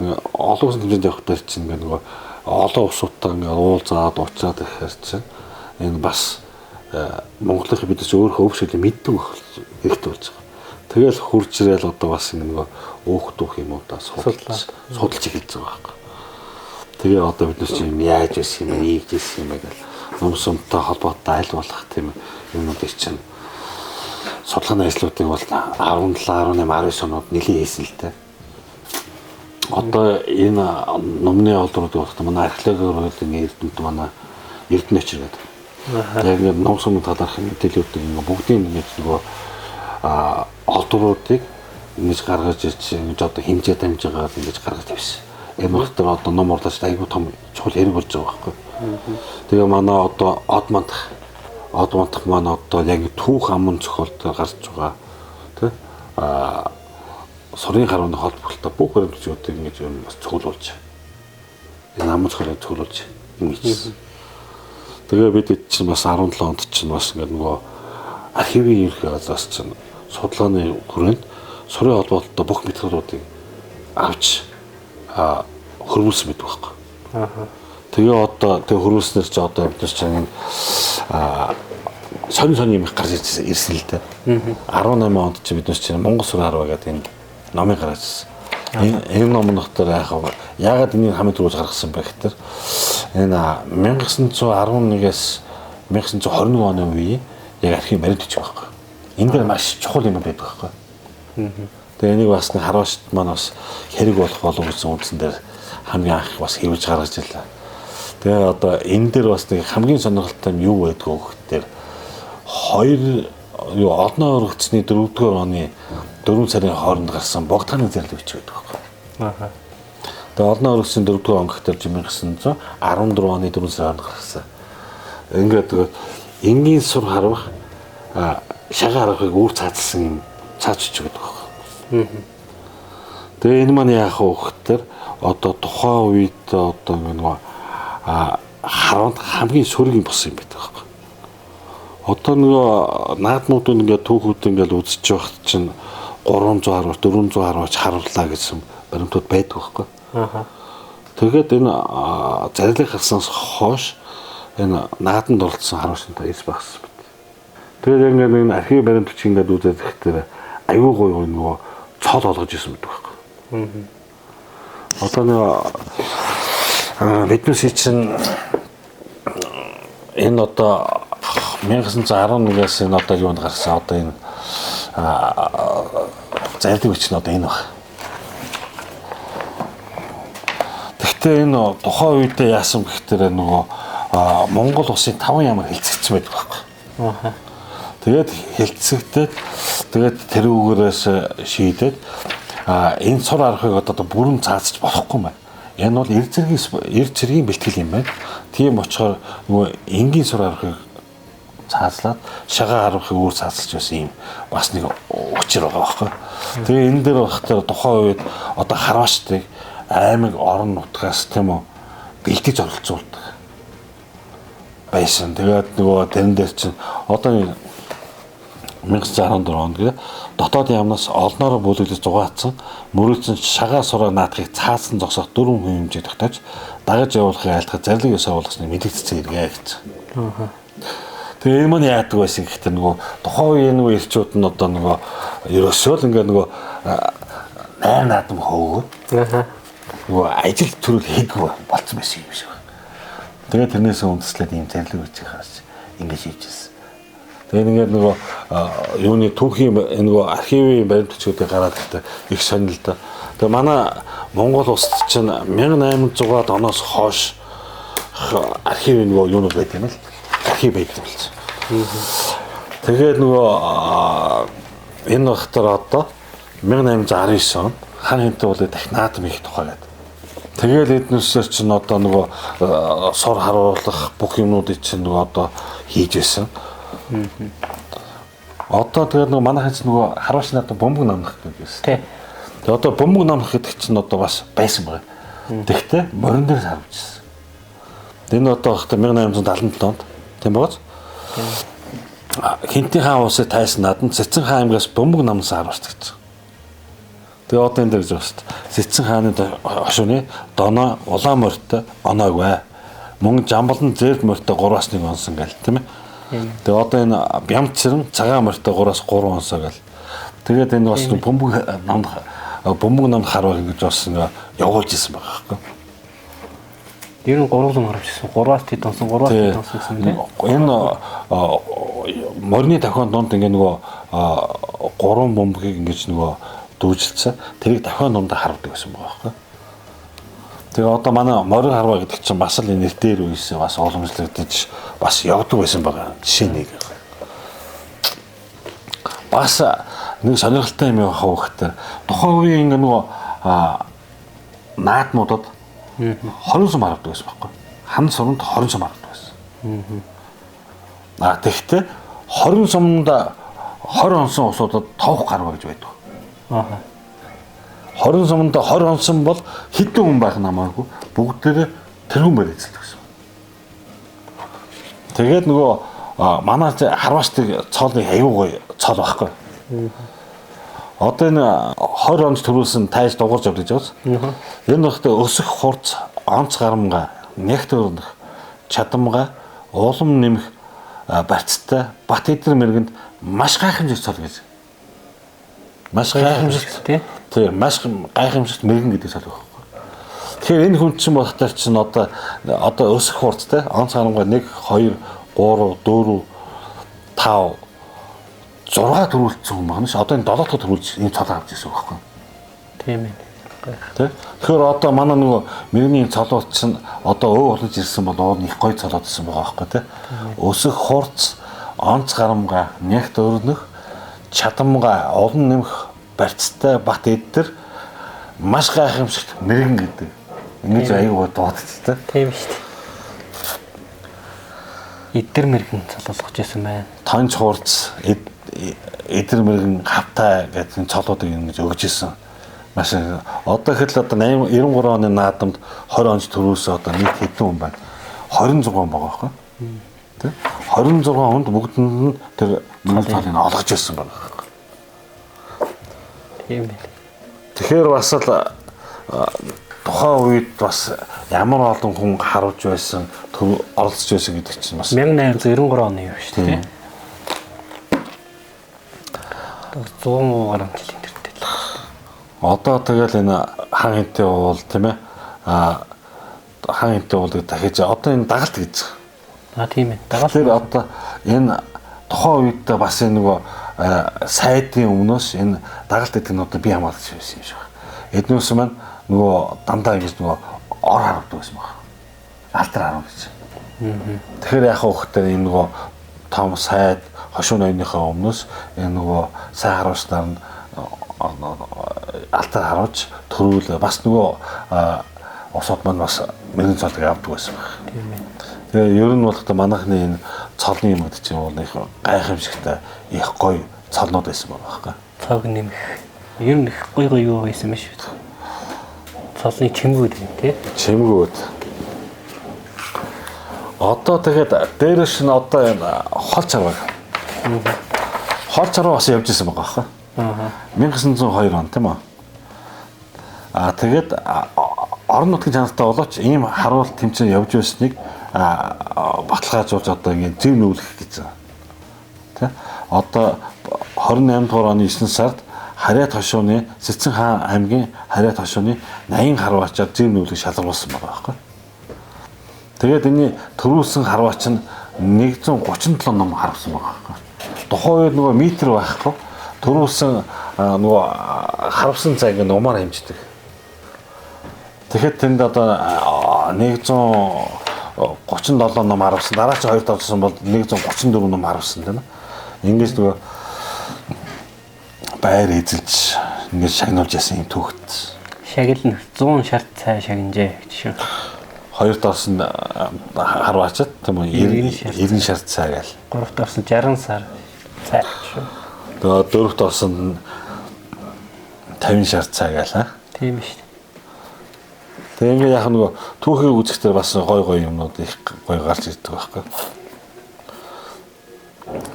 ингээд олон улсын хэмжээнд явах дээр чинь ингээд нөгөө олон улсуудтай ингээд уулзаад уулзаад ирэхээр чинь энэ бас Монголын бид ч өөрөө өв шилээ мэддэг байх хэрэгтэй болж байгаа. Тэгэл хурж ирээл одоо бас ингэ нөгөө өөх дүүх юмудаа судалж судалж эхэлж байгаа байхгүй. Тэгээ одоо бид нар чинь яаж ирсэн юм бэ, ийж ирсэн юм бэ гэл ном сумтай холбоотой аль болох тийм юмнуудыг чинь судалгааны ажлуудыг бол 17, 18, 19 онууд нэлээд хийсэн л дээ. Одоо энэ номны олдрууд болох манай археологийн эрдэмт манай Эрдэнэ очир гэдэг. Яг ингээд ном сумын талаарх мэдээллүүдийг ингээд бүгдийг ингээд нөгөө олдруудыг ингэж гаргаж ирж ингэж одоо хэмжээ дамжаагаар ингэж гаргаж тавьсан. Энэ болохоор одоо ном орлооч айгүй том чухал хэрэг болж байгаа байхгүй. Тэгээ манай одоо од мандах маань одоо яг түүх аман зохиолтой гарч байгаа тий сурын харуулны холбогдлолтой бүх баримтчуудыг ингэж юм бас цуглуулж энэ аман зохиолыг цуглуулж юм хийсэн. Тэгээ бид чинь бас 17 онд чинь бас ингээд нөгөө архивын ерхий газраас чинь судалгааны хүрээнд сурын холбоотой бүх материалуудыг авч хөрвүүлсэн байдаг байхгүй. Тэгээ одоо тэгээ хөрвүүлснээр чи одоо бид нар чинь сонин сонин юм их гарч ирсэн л дээ. 18 онд чи бид нар чинь Монгол сур харва гэдэг энэ номыг гаргаж ирсэн. Энэ ном нь дотор яагаад энийг хамгийн түрүүж гаргасан бэ гэхээр энэ 1911-ээс 1921 оны үеийн яг архив баримт бичиг байхгүй. Энэ дээр маш чухал юм байдаг байхгүй. Тэгээ энийг бас нэг харвашд маань бас хэрэг болох болов гэсэн үндсэн дээр хамгийн анх бас хэвлж гаргаж ирлээ. Тэгээ одоо энэ дээр бас нэг хамгийн сонирхолтой юм юу байдгүй гэхээр хоёр юу олноо өргөцсөний 4-р оны 4 сарын хооронд гарсан Богдхааны зарлиг бичиг байдаг байхгүй. Тэгээ олноо өргөцсөний 4-р он гэхээр 1914 оны 4 сарын хооронд гарсан. Ингээд тэгээд энгийн сур харвах шагаа харвахыг өөр цаацсан юм цаач бичиг байдаг байхгүй. Тэгээ энэ маань яах вэ гэхээр одоо тухайн үед одоо нөгөө харванд хамгийн сөрөг юм болсон юм байдаг байхгүй. Одоо нөгөө наадмууд ингээд түүхүүд ингээд үзэж байхад чинь 300 харвар 400 харварч харууллаа гэсэн баримтууд байдаг байхгүй. Тэгээд энэ зарлиг гарснаас хойш энэ нааданд оролцсон харварчтай эрс багассан байна. Тэгээд ингээд энэ архив баримт бичиг ингээд үзээд ирэхдээ аюу гой гой нөгөө цол олгож ирсэн байдаг байхгүй. Одоо нөгөө биднээс чинь энэ одоо 1911-ээс энэ одоо юунд гарсан одоо энэ зарлиг бичиг нь одоо энэ баг. Гэхдээ энэ тухайн үедээ яасан гэхээр нөгөө Монгол улсын 5 яамаар хэлцэгдсэн байдаг байхгүй. Тэгээд хэлцэгдээд тэгээд тэрүүгээрээс шийдээд энэ сур аргыг одоо бүрэн цаацж болохгүй юм байна. Энэ бол эр цэргийн бэлтгэл юм байна. Тийм болохоор нөгөө энгийн сур аргыг цаазлаад шагаа харвахыг өөр цаазлж байсан юм бас нэг учир байгаа байхгүй. Тэгээ энэ дээр болохоор тухайн үед одоо харваачдыг аймаг орон нутгаас тийм үү бэлтгэж оролцуулдаг байсан. Тэгээд нөгөө тэрэн дээр чинь одоо 1914 онд гээ дотоод яамнаас олноороо бүлэглэж зугаацсан мөрөлдсөн шагаа сураа наадахыг цаасан зогсоох дөрвөн хүн хэмжээ тогтоож дагаж явуулахыг айлтгах зарлиг ёсоо болгосныг мэдэгдсэн эргээ гэсэн. Тэгээ энэ маань яадаг байсан гэхээр нөгөө тухайн үеийн нөгөө элчүүд нь одоо нөгөө ерөөсөө л ингээ нөгөө найр наадам хөөгөө. Нөгөө ажил төрөл хийдгүү болцсон байсан юм шиг байна. Тэгээ тэрнээс үндэслээд ийм зарлиг бичиг хаас ингэж хийжсэн. Тэгээ ингээд нөгөө юуны түүхийн нөгөө архивын баримт бичгүүдийг гараад ирдэг их сонирхолтой. Тэгээ манай Монгол улсад чинь 1800-аад оноос хойш архив нөгөө юунууд байт юм л архив байдаг болсон. Тэгээд нөгөө энэ багтар одоо 1819 онд хан хэнтэй уулын дахь наадам их тухай гэдэг. Тэгэл эднээсээр чинь одоо нөгөө сур харуулах бүх юмнуудыг чинь нөгөө одоо хийж байсан. Одоо тэгээд нөгөө манайхан чинь нөгөө харваач наадам бөмбөг намнах гэдэг байсан. Тэгээ одоо бөмбөг намнах гэдэг чинь одоо бас байсан байгаа. Тэгэхдээ морин дээр харуулжсэн. Энэ одоо багтаа 1877 онд тийм бооз. Хинтийн хаан улсыг тайсан наадам Цэцэн хаан аймгаас бөмбөг намсан харваач гэсэн. Тэгээ одоо энэ дээр гэж байна шүү дээ. Сэцэн хааны хошууны доноо улаан морьтой оноогүй. Мөн жамбалан зээл морьтой 3-аас 1 онсон гэл тийм ээ. Тэгээ одоо энэ бямцэрэн цагаан морьтой 3-аас 3 онсоо гэл. Тэгээд энэ бас бөмбөг намд харваа гэж бас нэг явуулж исэн байгаа байхгүй. Ер нь 3 лам харвч ирсэн. 3-аас тэд онсон, 3-аас тэд онсон гэсэн тийм. Энэ морины тохион дунд ингээ нөгөө 3 бөмбөгийг ингэж нөгөө дүүжилсэн. Тэрийг тохион дунд харвдаг гэсэн байгаа байхгүй. Тэгээ одоо манай морин харваа гэдэг чинь бас л энэ дээр үеэс бас уламжлагдаж бас явдаг байсан байгаа. Жишээ нэг. Бас нэг сонирхолтой юм явах хөөхтэй. Тухайн үеийн ингээ нөгөө наадмуудад 20 сум харвдаг байсан байхгүй. Хан суранд 20 сум харвдаг байсан. А тэгвэл 20 сумд 20 онсон усуудад 5 гарваа гэж байдаг. Аа. 20 сумд 20 онсон бол хэдэн хүн байх нь хамаагүй бүгдээрээ тэрхүүн байр эзэлдэг гэсэн. Тэгээд нөгөө манай харваачдыг цоолны аюу гоё цол байхгүй. Одоо энэ 20 онд төрүүлсэн тайз дугуурж явдаг гэж байна. Энэ багтаа өсөх хурц, онц гарамга, нягт өрнөх, чадамга, улам нэмэх барьцтай бат эдэр мэргэнд маш гайхамшигт цол гэж. Маш гайхамшигт тий. Тийм, маш гайхамшигт мэрэгэн гэдэг цол байхгүй. Тэгэхээр энэ хүн чинь болохоор чинь одоо өсөх хурцтай онц гарамга 1 2 3 4 5 6 төрүүлсэн хүн байна ш. Одоо энэ 7 дахь төрүүлж энэ цол авч ирсэн байхгүй. Тийм ээ. Тэ? Тэгэхээр одоо манай нөгөө мэрэгний цолууд чинь одоо өө болж ирсэн бол уул их гоё цолоод ирсэн байгаа байхгүй тий. Өсөх хурц, онц гарамга, нягт өрнөх, чадамга, олон нэмэх барьцтай бат эдэр маш гайхамшигт мэрэгэн гэдэг. Ингэж аюу гоо дуудаж тий. Тийм шүү дээ. Эдэр мэрэгэн цолоолгож ирсэн байна. Тонч хурц, эдэр мэрэгэн хавтай гэдэг цолуудыг ингэж өгж ирсэн. Маш одоо ихэд л одоо 93 оны наадамд 20 онц төрүүлсэн одоо нийт хэдэн хүн байна? 26 хүн байгаа байхгүй. Тэ? 26 хүнд бүгдэнд нь тэр мөрийн цолыг олгож ирсэн байна. Тийм ээ. Тэгэхээр бас л тухайн үед бас ямар олон хүн харуулж байсан, оролцож байсан гэдэг чинь бас 1893 оны юм шүү дээ. 100 гаруй жилийн тэртээ л. Одоо тэгэл энэ хан хэнтэй уул тийм ээ. Хан хэнтэй уулыг дахиж одоо энэ дагалт гэж. А тийм ээ. Дагалт. Тэр одоо энэ тухайн үед бас энэ нөгөө сайдын өмнөөс энэ дагалт гэдэг нь одоо бие хамгаалж байсан юм шиг байна. Эднээс маань нөгөө дандаа ингэж нөгөө ор харагддаг байсан баг. Алтар харав гэж. Тэгэхээр яг хөөхтэй энэ нөгөө том сайд хошуу ноёныхоо өмнөөс энэ нөгөө сайн харуулснаар нь алтар харуулж төрүүл бас нөгөө усууд маань бас мөрийн цолыг авдаг байсан баг. Тийм ээ. Тэгээ ер нь болохоор манайхны энэ цолны юм гэдэг чинь бол их гайхамшигтай их гоё цолнууд байсан байгаа байхгүй. Цог нэмэх. Ер нь их гоё гоё юу байсан юм шүү дээ. Цолны чимгүүд юм тий. Чимгүүд. Одоо тэгээд дээрээс нь одоо энэ хол чарваг. Хол чарваг бас явж исэн байгаа байхгүй. Аа. 1902 он тийм үү? Аа тэгээд орон нутгийн чанартай боловч ийм харуул тэмцээн явж байсныг баталгаажуулж одоо ингээд зөв нүүлгэх гэж байгаа. Тэ? Одоо 28 дугаар оны 9 сард Харьяат хошууны Сэцэн хаан аймгийн Харьяат хошууны 80 харваачаар зөв нүүлэг шалгаруулсан байгаа байхгүй. Тэгээд энэний төрүүлсэн харваач нь 137 ном харвсан байгаа байхгүй. Тухайн үед нөгөө метр байхгүй. Төрүүлсэн нөгөө харвсан цаг ингээд нумаар хэмждэг. Тэгэхэд тэнд одоо 137 ном харвсан. Дараа чи хоёрт орсон бол 134 ном харвсан тийм ээ. Ингэж нөгөө байр эзэлж ингэж шагнуулж ясан юм түүхт. Шагнал нь 100 шарт цай шагнажээ гэж шүү. Хоёрт орсон харваачд тийм үү 90 шарт цай гээл. Гуравт орсон 60 сар цай шүү. Тэгээ дөрөвт орсон 50 шарт цай гээл аа. Тийм шүү. Тэгээ ингээ яг нөгөө түүхийг үзэхдээ бас гой гой юмнууд их гой гарч ирдэг байхгүй.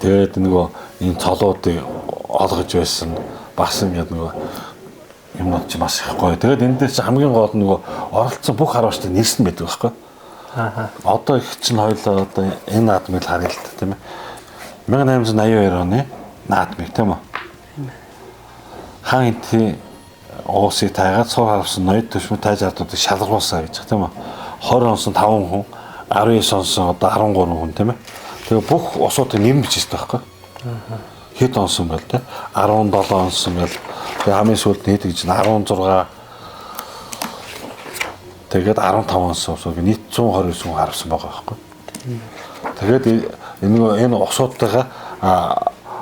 Тэгээд нөгөө энэ цолуудыг олгож байсан бас ингээд нөгөө юмнууд чи маш их гоё. Тэгээд энэ дээр чи хамгийн гол нь нөгөө оролцсон бүх харваачдын нэрс нь байдаг байхгүй. Аа. Одоо их чинь хоёлаа одоо энэ наадмыг л харъя л та, тийм ээ. 1882 оны наадмыг, тийм үү? Хаан энтийн уусыг тайгаад цуур харавсан ноёд төшмө тайж ардуудыг шалгаруулсан гэж, тийм үү? 20 онсон 5 хүн, 19 онсон одоо 13 хүн, тийм ээ. Тэгээ бүх усуудыг нэр бичсэн байхгүй. Хэд онсон байл те? 17 онсон байл. Тэгээ хамгийн сүүлд нийт гэж 16, тэгээд 15 онсон усууд нийт 129 хүн харавсан байгаа байхгүй. Тэгээд энэ нөгөө энэ усуудтайгаа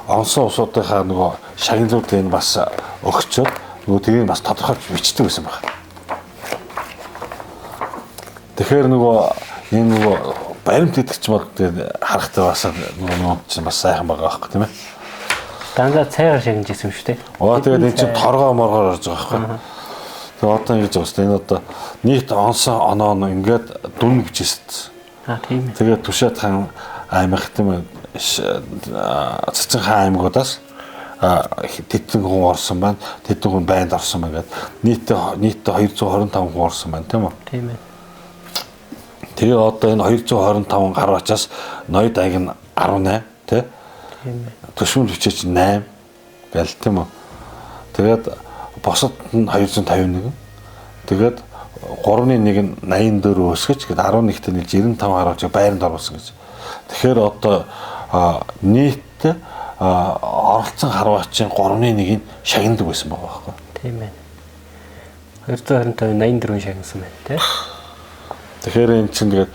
онсон усуудынхаа нөгөө шагналуудыг энэ бас өгчөөд нөгөө тэрийг бас тодорхойлж бичдэг байсан байна. Тэгэхээр нөгөө энэ нөгөө баримт гэдэг ч юм бол тэгээд харахтай бас нөгөө ном чинь бас сайхан байгаа байхгүй, тийм ээ. Дандаа цайгаар шагнаж исэн юм шүү дээ. Оо, тэгээд энэ чинь торгоо моргоор орж байгаа байхгүй. Тэгээд одоо ингэж байгаа шүү дээ. Энэ одоо нийт онсон оноо нь ингээд дүн бичсэн. Аа, тийм ээ. Тэгээд Түшээд хаан аймаг, тийм ээ, Цэцэн хаан аймагудаас тэдэн хүн орсон байна. Тэдэн хүн байнд орсон байна гэдэг. Нийтдээ 225 хүн орсон байна, тийм үү? Тийм ээ. Тэгээ одоо энэ 225 гар бачаас ноёд аяг нь 18, тий? Тийм ээ. Төшмөл бичээч 8 гэл, тийм үү? Тэгээд босод нь 251. Тэгээд 3-ны 1 нь 84 өсгөж гээд 11-т нийлж 95 гаруй байранд оруулсан гэж. Тэгэхээр одоо нийт оролцсон харваачийн 3-ны 1-ийг шагнадаг байсан байгаа байхгүй. Тийм ээ. 225 84 шагнасан байна, тий? Тэгэхээр энэ чинь тэгээд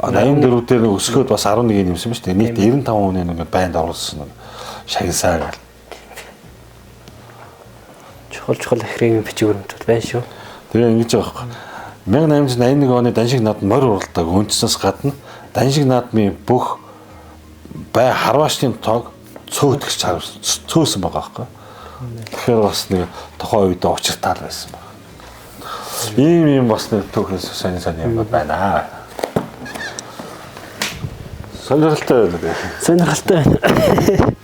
84 дээр өсгөөд бас 11-ийг нэмсэн ба шүү дээ. Нийт 95 хүний нэг байнд оруулсан шагнасаа гэл. Чухал ахрын бичиг баримтууд байна шүү. Тэгээ ингэж байгаа байхгүй. 1881 оны Даншиг наадам морь уралдааг өнцснөөс гадна Даншиг наадмын бүх бай харваачны тоог цөөтгэж цөөсөн байгаа байхгүй. Тэгэхээр бас нэг тухайн үед учиртай л байсан байна. Ийм бас нэг түүхээс сонин сонин юм байна. Сонирхолтой байна. Сонирхолтой байна.